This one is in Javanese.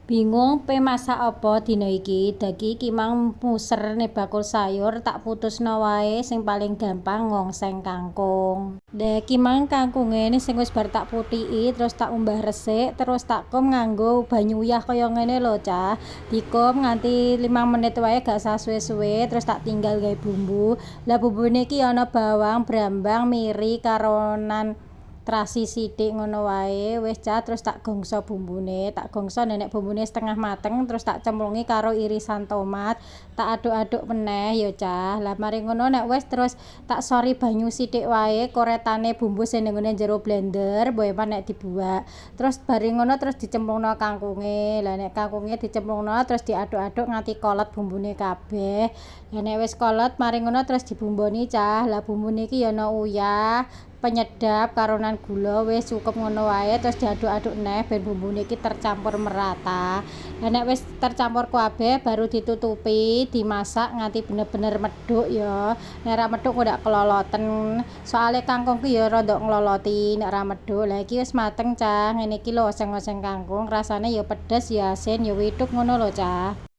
Bingung pe masak apa dina iki. Dadi iki mang muser ne bakul sayur, tak putusno wae sing paling gampang, ngongseng kangkung. Lah, iki mang kangkunge sing wis bar tak putiki, terus tak umbah resik, terus tak kum nganggo banyu uyah kaya ngene lho, Cah. Dikum nganti 5 menit wae, gak usah suwe-suwe, terus tak tinggal gawe bumbu. Lah, bumbune iki ana bawang, brambang, miri, karonan trasi sithik, ngono wae wis, Cah. Terus tak gongso bumbune, tak gongso. Nek bumbune setengah mateng, terus tak cemplungi karo irisan tomat, tak aduk-aduk meneh ya, Cah. Lah, mari ngono nek wis, terus tak sori banyu sithik wae, koretane bumbu sing ning nggone jero blender, mbok eman nek dibuak. Terus bari ngono terus dicemplungno kangkunge. Lah, nek kangkunge dicemplungno, terus diaduk-aduk nganti kolet bumbune kabeh. Lah, nek wis kolet, mari ngono terus dibumboni, Cah. Lah, bumbune iki ya ana uyah, penyedap, karonan gula, wis cukup ngono wae. Terus diaduk-aduk neh ben bumbune iki tercampur merata. Lah, nek wis tercampur kabeh, baru ditutupi, dimasak nganti bener-bener medhuk ya. Nek ora medhuk kok ndak keloloten, soale kangkung ki ya rada ngloloti nek ora medhuk. Lah, iki wis mateng, Cah. Ngene iki lho oseng-oseng kangkung, rasane ya pedes, ya asin, ya withuk ngono lho, Cah.